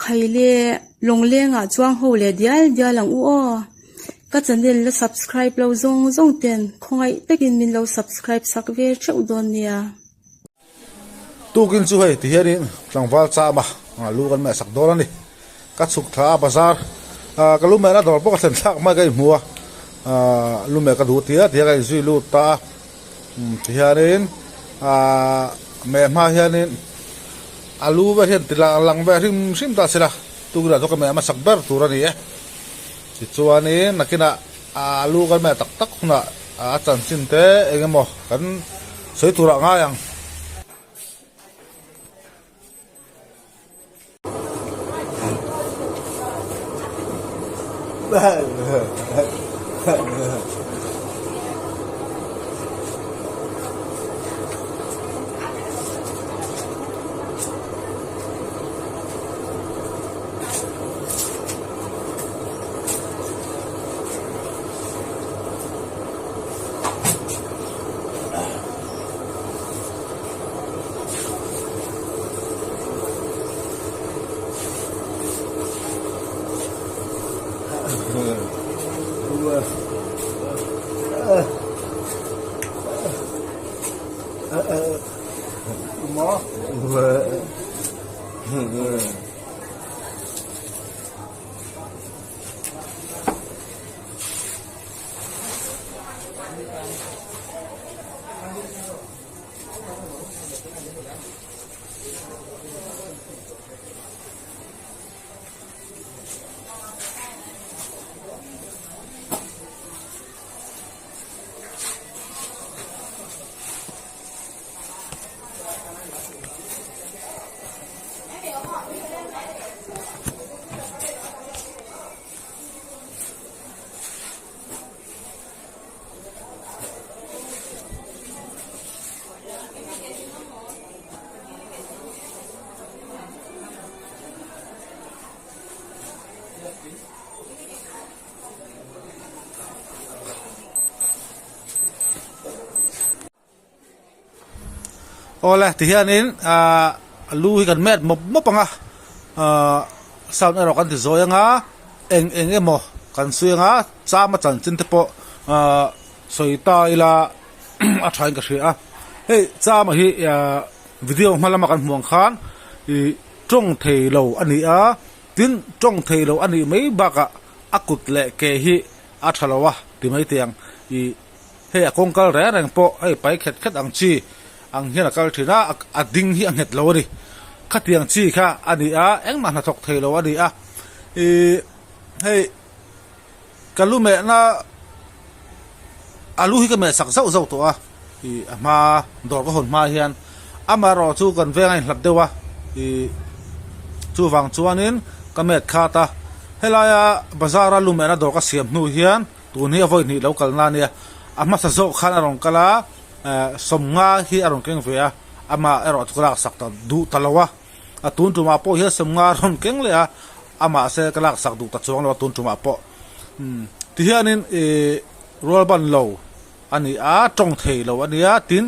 Khaile lawnglengah chuang ho leh dial dial ang u aw. Ka channel la subscribe lo zawng zawng ten khawngaih takin min lo subscribe sak ve theuh dawn nia. Tukin chu hei ti hianin tlangval chama lu kan meh sak dawn a ni. Ka chhuk thla a bazar ah ka lu mehna dawr pawh ka thlen thlak mai ka inhmu a ah lu meh ka duh tia tia ka inzui lut ta a ti hianin ah meh hma hianin a lu vel hian ti lang lang ve hrim hrim ta sela tukinah chuan ka meh hmasak ber tur a ni e. Tichuanin nakinah a lu kan meh tak tak hunah a chanchin te eng emaw kan sawi turah ngai ang. Awle tihianin ahh lu hi kan met mawp mawp ang a ahh sound erawh kan ti zawi ang a eng eng emaw kan sawi ang a chama chanchin te pawh ahh sawi ta ila a thain ka hria a hei chama hi ahh video hma lama kan hmuh ang khan ih tawng thei lo a ni a tin tawng thei lo a nih mai bakah a kut leh ke hi a tha lo a ti mai teh ang ih. Hei a kawng kal reng reng pawh hei pai khet khet ang chi ang hian a kal thin a, a ding hi a nghet lo a ni. Khatiang chi kha a ni a, engmah hnathawk thei lo a ni a. Ih hei ka lu mehna a lu hi ka meh sak zauh zauh tawh a, ih a hma dawr ka hawn hma hian amaherawh chu kan veng a inhlat deuh a, ih chuvang chuanin ka met khat a. Helaia bazar a lu mehna dawr ka siam hnu hian. Tun hi a vawi hnih lo kalna a nia, a hmasa zawk khan a rawn kal a, sawmnga hi a rawn keng ve a, amah erawh chu ka laksak ta duh ta lo a, a tun tumah pawh hian sawmnga a rawn keng leh a, amah se ka laksak duh ta chuang lo a tun tumah pawh. Tihianin ih rual ban lo a ni a, tawng thei lo a nia, tin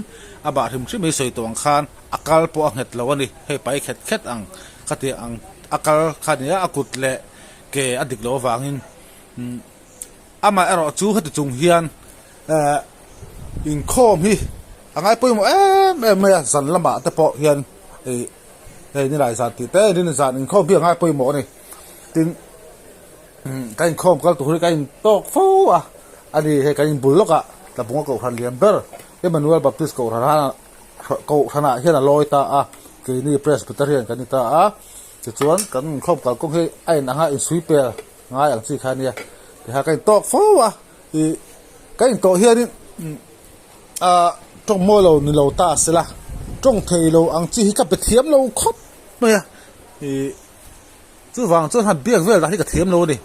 a bah hrim hrim hi sawi tawh ang khan a kal pawh a nghet lo a ni, hei pai khet khet ang khatiang ang a kal kha a nia, a kut leh ke a dik loh avangin. Amah erawh chu heti chung hian eh inkhawm hi a ngai pawimawh em em mai a, zan lamah te pawh hian ih hei nilai zan tih te rin zan inkhawm hi a ngai pawimawh a ni. Tin ka inkhawm kal tur hi ka intawk fo a, a ni hei kan inbul lawkah Tlabunga Kohhran lian ber Emmanuel Baptist Kohhran Kohhranah hian a lawi ta a, keini Presbyterian kan ni ta a, tichuan kan inkhawm kalkawng hi a inang a insui pel. Ngai ang chi kha nia tiha ka intawk fo a ih ka intawh hianin ah tawng mawi lo ni lo ta sela tawng thei lo ang chi hi ka pe thiam lo khawp mai a ih chuvang chuan han biak vel dah hi ka thiam lo a ni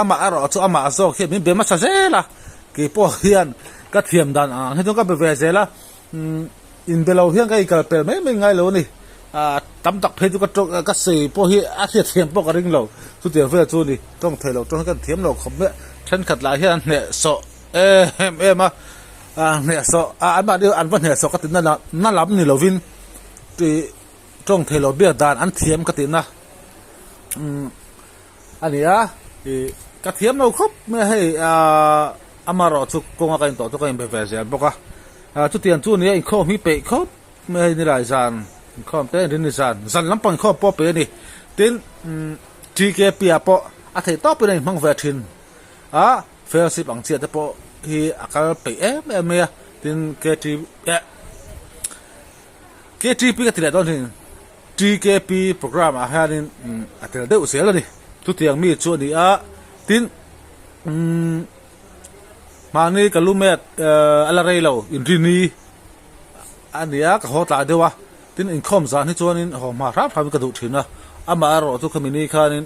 amah erawh chu amah zawk hian min be hmasa zel a keipawh hian ka thiam dan ang ang hi chuan ka be ve zel a umm inbe lo hian ka inkal pel mai mai ngai lo a ni. Ah tam tak phei chu ka tawng ka sawi pawh hi a hriatthiam pawh ka ring lo chutiang vel chu ni tawng thei lo tawng hi kan thiam lo khawp mai thenkhat lah hian an hnehsawh em em a ah hnehsawh ah an mahni an va hnehsawh ka tihna na lam ni lovin tih tawng thei lo biak dan an thiam ka tihna. Umm a ni a, ih ka thiam lo khawp mai a hei ahh amaherawh chu kawnga ka intawh chu ka inbe ve zel bawk a, ah chutiang chu a ni a inkhawm hi peih khawp mai a hei nilai zan inkhawm te rin ni zan zan lampang inkhawm pawh a peih a ni tin umm TKP ah pawh a theih tawpin a inhmang ve thin a fellowship ang chiah te pawh hi a kal peih em em mai a tin KT eh KTP ka ti leh dawn thin. TKP programme ah hianin a tel deuh zel a ni. Chutiang mi chu a ni a, tin mahni ka lu mek a la rei lo inrini a ni a, ka haw tlai deuh a, tin inkhawm zan hi chuanin haw hma hram hramin ka duh thin a, amaherawh chu khami ni khanin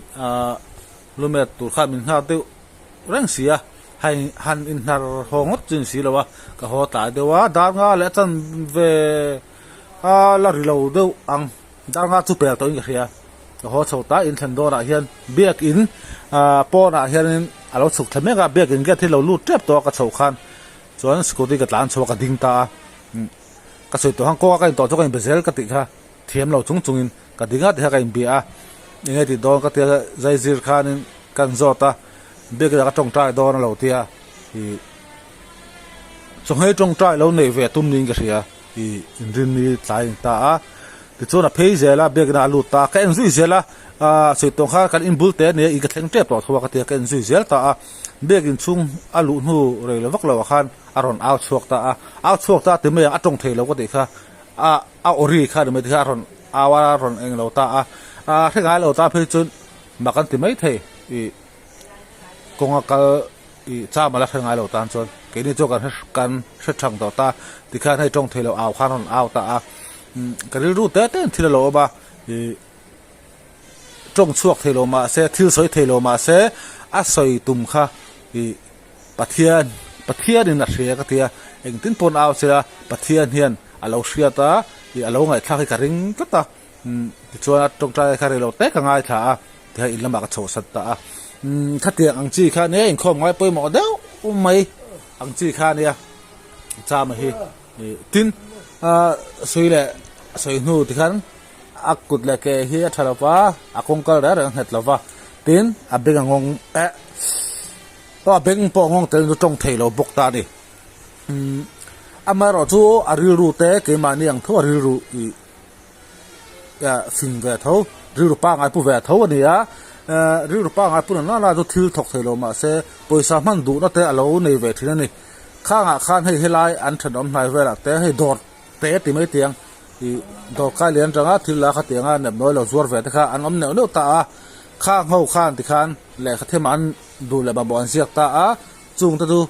lu mek tur khan min nghak deuh reng si a, hei han inhnar haw ngawt chu a ni si lo a, ka haw tlai deuh a, dar nga leh a chanve. A la ri lo deuh ang, dar nga chu pel tawhin ka hria. Ka haw chho ta, inthlen dawnah hian biakin pawnah hianin a lo chhuk thla mek a, biakin gate hi lo lut tep tawh a ka chhoh khan chuan scooty ka tlan chho a ka ding ta a, ka sawi tawh khan kawnga ka intawh chu ka inbe zel ka tih kha thiam lo chung chungin ka ding a tikha ka inbia a, enge tih dawn ka tia zaizir khanin ka inzawt a, biakinah ka tawngtai dawn a lo tia ih chawhmeh tawngtai lo neih ve tum niin ka hria. Ih inrinni tlai a ni ta a, tichuan a phei zel a, biakina a lut ta a, ka en zui zel a, ah sawi tawng kha kan inbul te a nia ih ka thleng tep tawh tho a ka ti a, ka en zui zel ta a, biakin chhung a luh hnu rei lo vak lo ah khan a rawn au chhuak ta a, au chhuak ta ti mai ang a tawng thei lo ka tih kha a a awri kha ni mai te kha a rawn au a, a rawn eng lo ta a, ah hre ngai lo ta phei chuan mak an ti mai thei ih kawnga kal. Ih cham a la hre ngai lo tan chuan keini chu kan hre kan hre thang tawh ta tikhian hei tawng thei lo au khan a rawn au ta a umm ka rilru te te in thil a lo awm a ih tawng chhuak thei lo mah se thil sawi thei lo mah se a sawi tum kha ih Pathian Pathian in a hria ka ti a engtin pawn au chila Pathian hian a lo hriat a ih a lo ngaihthlak hi ka ring tlat a. Umm tichuan a tawngtai kha rei lo te ka ngaithla a tihian in lamah ka chhoh sat ta a umm khatiang ang chi kha nia inkhawm ngai pawimawh deuh mai ang chi kha nia chama hi ih tin ah sui leh sawi hnu tikhan a kut leh ke hi a tha lo va a kawng kal reng reng a nghet lo va tin a beng a ngawng eh aw a beng pawh a ngawng tel chu tawng thei lo bawk ta a ni umm amaherawh chu a rilru te keimahni ang tho a rilru ih. Fing ve tho, rilru pangngai pu ve tho a ni a, rilru pangngai pu nana nana chu thil thawk thei lo mah se pawisa hman duhna te a lo nei ve thin a ni. Khangah khan hei helai an thenawm hnai velah te hei dawr te ti mai tiang ih dawr kai lian atanga thil la khatianga nepnawi lo zuar ve te kha an awm neuh neuh ta a, khang ho khan tikhan lehkha thema an duh leh mamawh an ziak ta a, chung te chu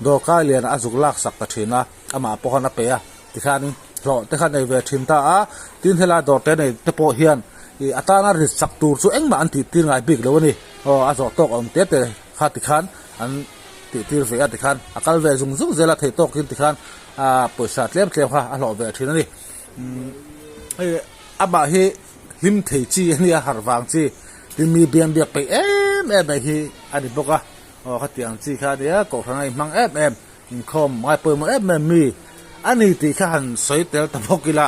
Dawrkai lianah a zuk lak sak ta thin a, amah pawh khan a pe a, tikhianin hlawh te kha nei ve thin ta a, tin helai dawr te nei te pawh hian ih a tana rit sak tur chu engmah an tih tir ngai bik lo a ni, aw a zawh tawk awm te te kha tikhan an tih tir ve a tikhan a kal ve zung zung zel a theih tawkin tikhan ah pawisa tlem tlem kha a hlawh ve thin a ni, umm hei amah hi hlim thei chi a nia harh vang chi tin mi biang biak peih em em mai hi a ni bawk a. Aw khatiang chi kha ania kohhran a inhmang em em inkhawm ngai pawimawh em em mi a ni tih kha han sawi tel ta bawk ila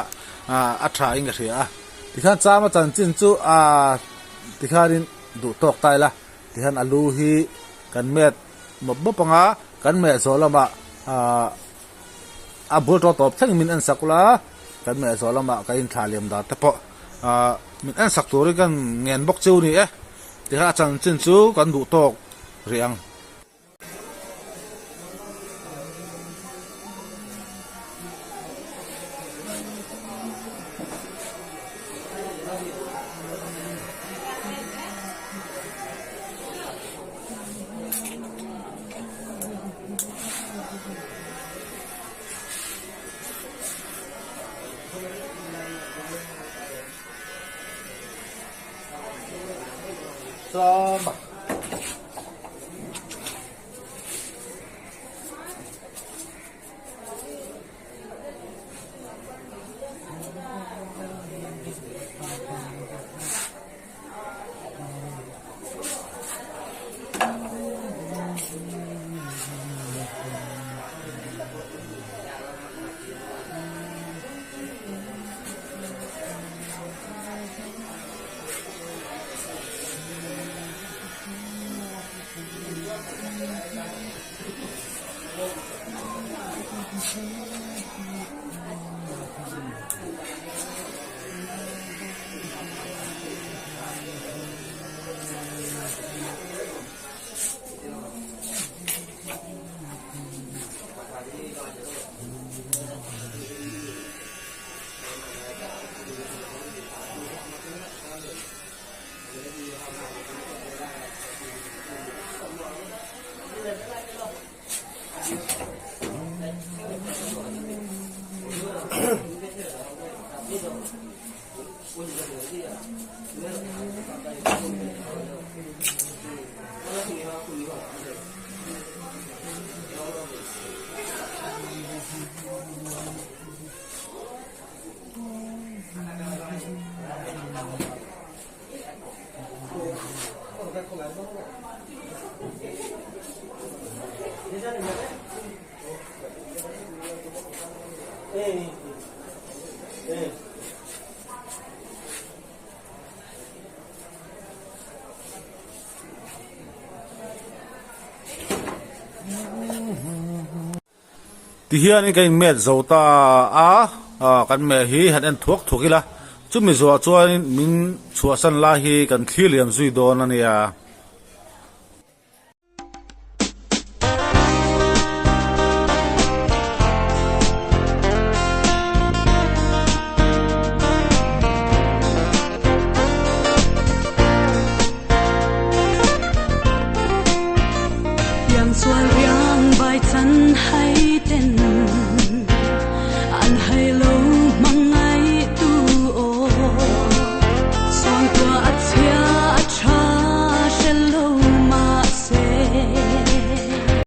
ah a tha in ka hria a tikhian chama chanchin chu ah tikhianin duh tawk ta ila tikhian a lu hi kan met mawp mawp anga kan meh zawh lamah ah a bul tawh tawp thleng min en sak ula kan meh zawh lamah kan inthlah liam dan te pawh ah min en sak turin kan ngen bawk chu ni e. Tikha a chanchin chu kan duh tawk rih ang. Sama. Tihianin ka inmet zo ta a, kan meh hi han en thuak thuak ila, chumi zawhah chuanin min chhuahsan lai hi kan thlir liam zui dawn a nia.